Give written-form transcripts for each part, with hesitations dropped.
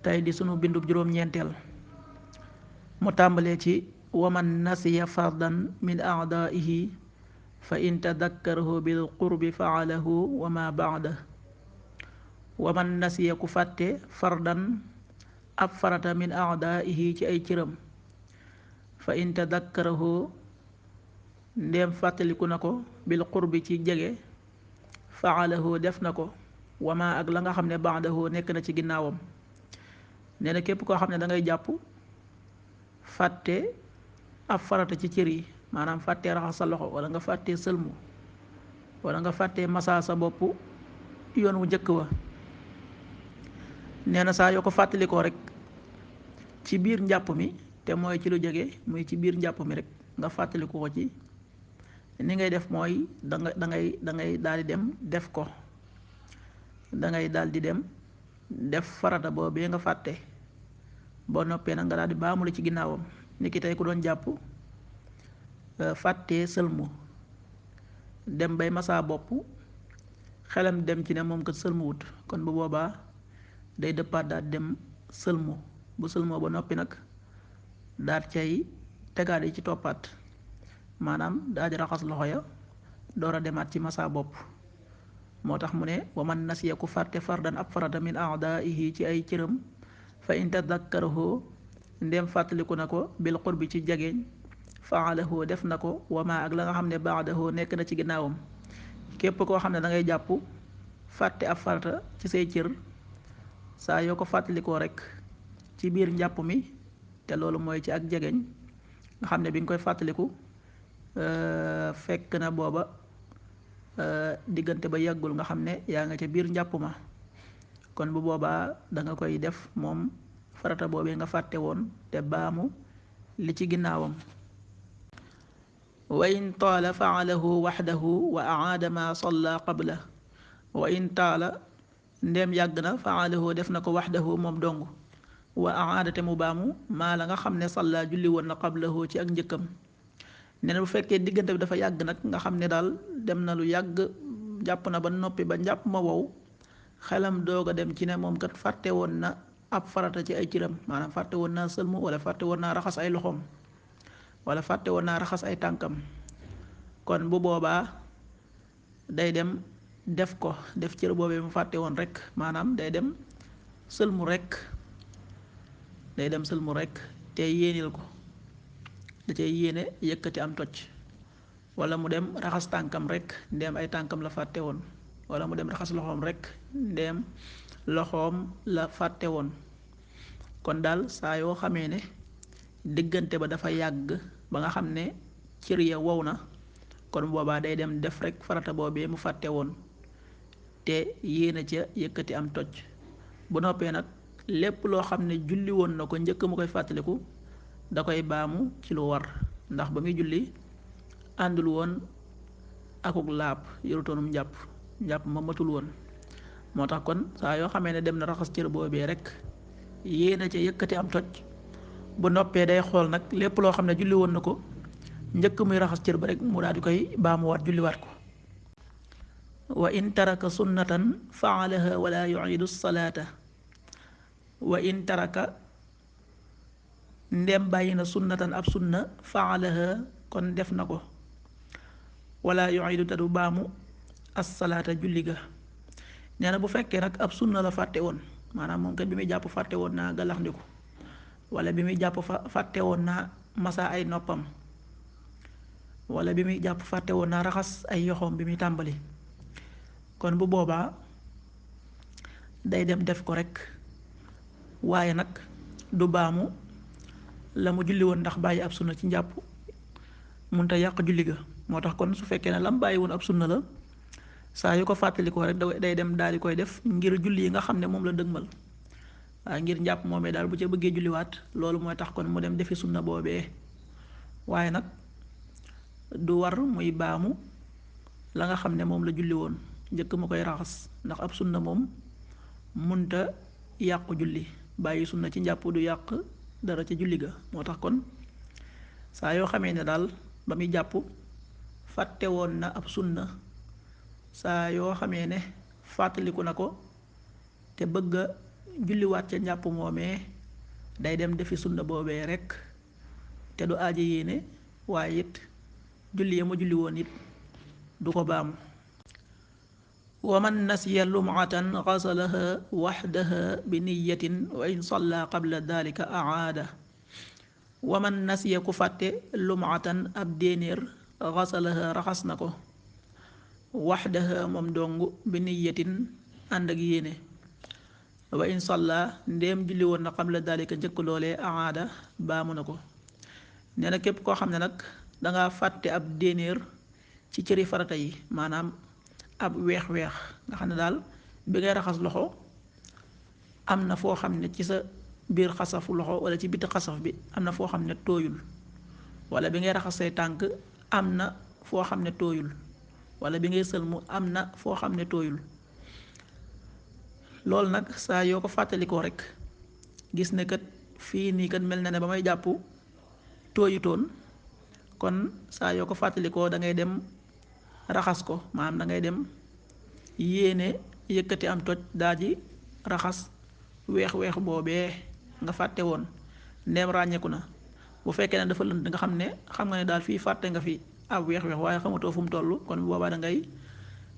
tey di sunu bindub juróom-ñeenteel mu tàmbalee ci waman nasiya fardan min aadaihi fa in tadakkarahu bil qurbi faalahu wa ma baada waman nasiya ku fàtte fardan ab farata min aadaihi ci ay cëram fa in tadakkarahu ndéem fàttaliku na ko bil qurbi ci jege faalahu def na ko wama ak la nga xam ne baadahu nekk na ci ginnaawam nee na képp koo xam ne da ngay jàpp fàtte ab farata ci cër yi maanaam fàttee raxas sa loxo wala nga fàttee sëlmu wala nga fàttee masaa sa bopp yoon wu njëkk wa nee na saa yoo ko fàttalikoo rek ci biir njàpp mi te mooy ci lu jege muy ci biir njàpp mi rek nga fàttaliku ko ci ni ngay def mooy dangay daal di dem def ko dangay daal di dem def farata boobee nga fàtte boo noppee nag nga daal di baamulu ci ginnaawam ni ki tey ku doon jàpp fàttee sëlmu dem bay masaa bopp xelam dem ci ne moom kat sëlmu wut kon bu boobaa day dëppaat daal dem sëlmu bu sëlmoo ba noppi nag daal cay tegaat yi ci toppaat maanaam daal di raxas loxo ya door a demaat ci masaa bopp moo tax mu ne wa man nasiya ku fàtte fardan ab farata min aadaihi ci ay cëram fa in tadakkarahu ndéem fàttaliku na ko bil qurbi ci jegeeñ faalahu def na ko wama ak la nga xam ne baadahu nekk na ci ginnaawam képp koo xam ne da ngay jàpp fàtte ab farata ci say cër saa yoo ko fàttalikoo rek ci biir njàpp mi te loolu mooy ci ak jegeeñ nga xam ne bi nga koy fàttaliku fekk na booba diggante ba yàggul nga xam ne yaa nga ca biir njàpp ma kon bu boobaa danga koy def moom farata boobee nga fàtte woon te baamu li ci ginnaawam wa in taala faalahu waxdahu wa aada ma salla qabla wa in taala ndéem yàgg na faalahu def na ko waxdahu moom dong wa aada te mu baamu maa la nga xam ne salla julli woon na qablahu ci ak njëkkam nee na bu fekkee diggante bi dafa yàgg nag nga xam ne daal dem na lu yàgg jàpp na ba noppi ba njàpp ma wow xelam doog a dem ci ne moom kat fàtte woon na ab farata ci ay cëram maanaam fàtte woon naa sëlmu wala fàtte woon naa raxas ay loxoom wala fàtte woon naa raxas ay tànkam kon bu boobaa day dem def ko def cër boobee mu fàtte woon rek maanaam day dem sëlmu rek te yéenil ko da cay yéene yëkkati am toj wala mu dem raxas tànkam rek ndéem ay tànkam la fàtte woon wala mu dem raxas loxoom rek ndéem loxoom la fàtte woon kon daal saa yoo xamee ne diggante ba dafa yàgg ba nga xam ne cër ya wow na kon boobaa day dem def rek farata boobee mu fàtte woon te yéene ca yëkkati am toj bu noppee nag lépp loo xam ne julli woon na ko njëkk mu koy fàttaliku da koy baamu ci lu war ndax ba muy julli àndul woon akuk laab yorutoonum njàpp ma matul woon moo tax kon saa yoo xamee ne dem na raxas cër boobee rek yéena ca yëkkati am toj bu noppee day xool nag lépp loo xam ne julli woon na ko njëkk muy raxas cër ba rek mu daal di koy baamuwaat julliwaat ko wa in taraka sunnatan faalaha wala yuidu salaata wa in taraka ndem bàyyi na sunnatan ab sunna faalaha kon def na ko wala yuidu te du baamu assalaata julli ga nee na bu fekkee nag ab sunna la fàtte woon maanaam moom kat bi muy jàpp fàtte woon naa galaxndiku wala bi muy jàpp fàtte woon naa masa ay noppam wala bi muy jàpp fàtte woon naa raxas ay yoxoom bi muy tàmbali kon bu boobaa day dem def ko rek waaye nag du baamu la mu julli woon ndax bàyyi ab sunna ci njàpp munta yàq julli ga moo tax kon su fekkee ne lam bàyyi woon ab sunna la saa yu ko fàttalikoo rek day dem daal di koy def ngir julli yi nga xam ne moom la dëgmal waaye ngir njàpp moomee daal bu ca bëggee julliwaat loolu mooy tax kon mu dem defi sunna boobee waaye nag du war muy baamu la nga xam ne moom la julli woon njëkk mu koy raxas ndax ab sunna moom munta yàqu julli bàyyi sunna ci njàpp du yàq dara ca julli ga moo tax kon saa yoo xamee ne daal ba muy jàpp fàtte woon na ab sunna saa yoo xamee ne fàttaliku na ko te bëgg a julliwaat ca njàpp moomee day dem defi sunna boobee rekk te du aaja yéene waaye it julli ya ma julli woon it du ko baamu. wa man nasiya lumatan xasalaha waxdaha bi niyatin wa in salla qabla dalika aada. wa man nasiya ku fàtte lumatan ab déenéer xasalaha raxas na ko waxdaha moom dong bi niyatin ànd ak yéene wa in salla ndéem julli woon na qabla dalika njëkk loolee aada baamu na ko. nee na képp koo xam ne nag danga fàtte ab déenéer ci cëri farata yi maanaam ab weex-weex nga xam ne daal bi ngay raxas loxo am na foo xam ne ci sa biir xasafu loxo wala ci biti xasaf bi am na foo xam ne tooyul wala bi ngay raxas say tànk am na foo xam ne tooyul wala bi ngay sëlmu am na foo xam ne tooyul. loolu nag saa yoo ko fàttalikoo rek gis ne kat fii nii kat mel na ne ba may jàpp tooyutoon kon saa yoo ko fàttalikoo da ngay dem raxas ko maanaam da ngay dem yéene yëkkati am toj daal di raxas weex-weex boobee nga fàtte woon ndeem ràññeeku na. bu fekkee ne dafa lënd nga xam nga ne daal fii fàtte nga fi ab weex-weex waaye xamatoo fu mu toll kon boobaa da ngay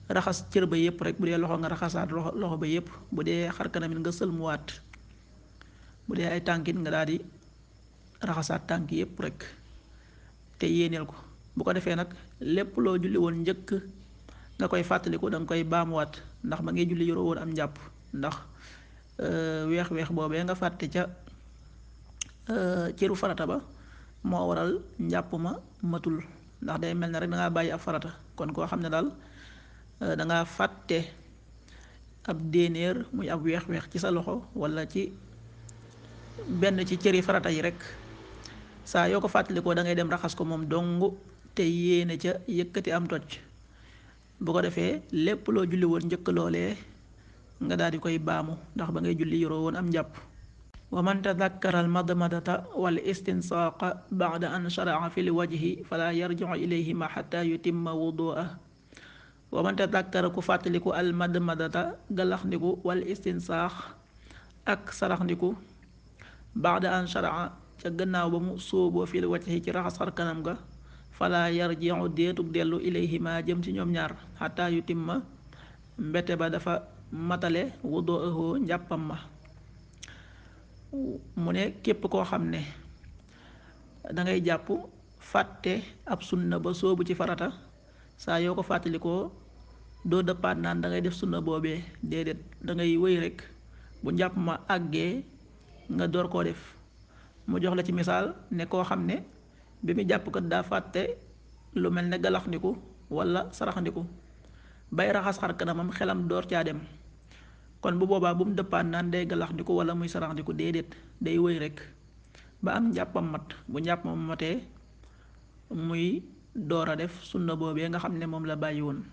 raxas cër ba yépp rek bu dee loxo nga raxasaat loxo ba yépp bu dee xar kanamit nga sëlmuwaat bu dee ay tànkit nga daal di raxasaat tànk yépp rek te yéeneel ko. bu ko defee nag lépp loo julli woon njëkk nga koy fàttaliku da nga koy baamuwaat ndax ba ngay julli yoroo woon am njàpp ndax weex-weex boobee nga fàtte ca cëru farata ba moo waral njàpp ma matul ndax day mel ne rek dangaa bàyyi ab farata. kon koo xam ne daal dangaa fàtte ab déenéer muy ab weex-weex ci sa loxo walla ci benn ci cëri farata yi rek saa yoo ko fàttalikoo da ngay dem raxas ko moom dong te yéene ca yëkkati am toj. bu ko defee lépp loo julli woon njëkk loolee nga daal di koy baamu ndax ba ngay julli yoroo woon am njàpp. wa man tadakkara al madmadata wal istinsaqa ba'da an shara'a fi l wajhi fala yarji'u ilayhima xatta yutimma wudu'ah. wa man tadakkara ku fàttaliku al madmadata galaxndiku wal istinsaax ak saraxndiku ba'da an shara'a ca gannaaw ba mu sóoboo fi l wajhi ci raxas xar kanam ga fala yarji'u déetug dellu ilayhima jëm ci ñoom ñaar xataa yutimma mbete ba dafa matale wudu'ahu njàppam ma. mu ne képp koo xam ne dangay jàpp fàtte ab sunna ba soobu ci farata saa yoo ko fàttalikoo doo dëppaat naan dangay def sunna boobee déedéet dangay wëy rek bu njàpp ma àggee nga door koo def. mu jox la ci misaal ne koo xam ne bi mu jàpp kat daa fàtte lu mel ne galaxndiku walla saraxndiku bay raxas xar kanamam xelam door caa dem kon bu boobaa bu mu dëppaat naan day galaxndiku walla muy saraxndiku déedéet day wëy rek ba am njàppam mat bu njàppam matee muy door a def sunna boobee nga xam ne moom la bàyyi woon.